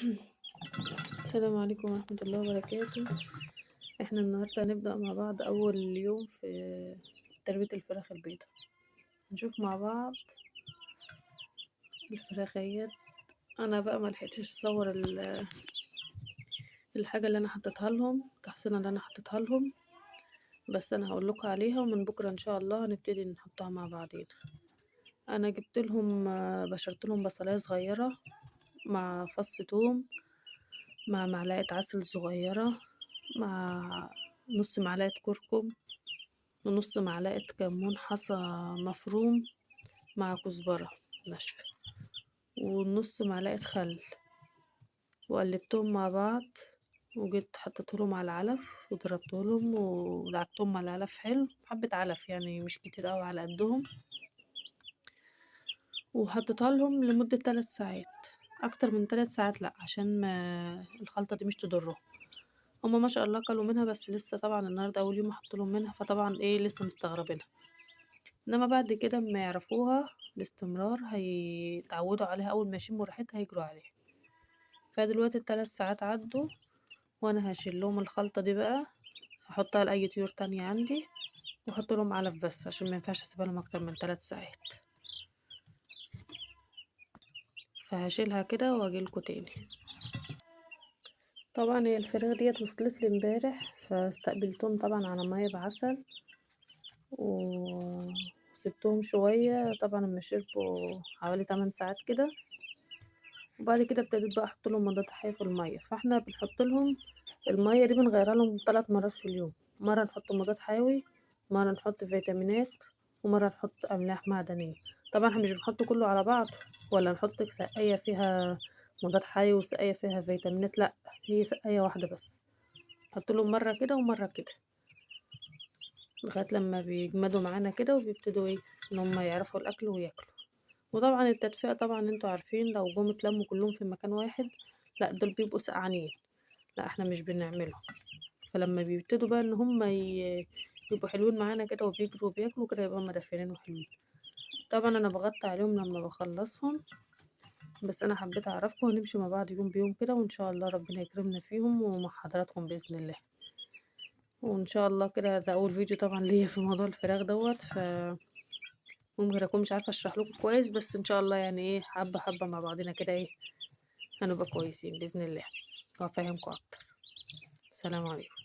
السلام عليكم ورحمة الله وبركاته. احنا النهاردة هنبدأ مع بعض أول يوم في تربية الفراخ البيضاء. نشوف مع بعض الفراخ اهيت. انا بقى ما لحقتش اصور الحاجة اللي انا حطيتها لهم، التحصينة اللي انا حطيتها لهم، بس انا هقول لكم عليها، ومن بكرة ان شاء الله هنبتدي نحطها مع بعضينا. انا جبت لهم، بشرت لهم بصلاية صغيرة مع فص توم مع معلقة عسل صغيرة مع نص معلقة كركم ونص معلقة كمون حصى مفروم مع كزبرة ناشفة ونص معلقة خل، وقلبتهم مع بعض وجيت حطيتهم على العلف وضربتهم ودعكتهم على العلف حلو، حبة علف يعني مش كتير قوي على قدهم، وحطيتها لهم لمدة 3 ساعات، اكتر من 3 ساعات لا، عشان ما الخلطة دي مش تضرهم. هما ما شاء الله كلوا منها، بس لسه طبعا النهارده اول يوم احط لهم منها، فطبعا لسه مستغربينها. انما بعد كده اما يعرفوها باستمرار هيتعودوا عليها، اول ما يشموا ريحتها هيجروا عليها. فدلوقتي ال3 ساعات عدوا، وانا هشيل لهم الخلطة دي بقى، هحطها لاي طيور تانية عندي، واحط لهم علف بس عشان ما ينفعش اسيبها لهم اكتر من 3 ساعات. فهشيلها كده واجيلكوا تاني. طبعا هي الفراخ ديت وصلت لي امبارح، فاستقبلتهم طبعا على مية بعسل وسبتهم شوية، طبعا لما شربوا حوالي 8 ساعات كده. وبعد كده ابتديت بقى احط لهم مضاد حيوي في المية. فاحنا بنحط لهم المية دي بنغيرها لهم 3 مرات في اليوم، مرة نحط مضاد حيوي، مرة نحط فيتامينات، ومرة نحط املاح معدنية. طبعا احنا مش بنحط كله على بعض، ولا نحط سقاية فيها مضاد حيوي وسقاية فيها فيتامينات، لا هي سقاية واحدة بس. نحط لهم مرة كده ومرة كده لغاية لما بيجمدوا معانا كده وبيبتدوا ان هم يعرفوا الاكل وياكلوا. وطبعا التدفئة طبعا انتوا عارفين لو جم اتلموا كلهم في مكان واحد، لا دول بيبقوا سقعانين، لا احنا مش بنعمله. فلما بيبتدوا بقى ان هم يبقوا حلوين معانا كده وبيجروا وبياكلوا كده، يبقوا هم دافئين وحلوين. طبعا انا بغطي عليهم لما بخلصهم، بس انا حبيت اعرفكم ونمشي مع بعض يوم بيوم كده، وان شاء الله ربنا يكرمنا فيهم ومع حضراتكم باذن الله. وان شاء الله كده ده اول فيديو طبعا ليا في موضوع الفراخ دوت، ف ممكن اكون مش عارفه اشرح لكم كويس، بس ان شاء الله حبه حبه مع بعضنا كده هنبقى كويسين باذن الله وافهمكم اكتر. السلام عليكم.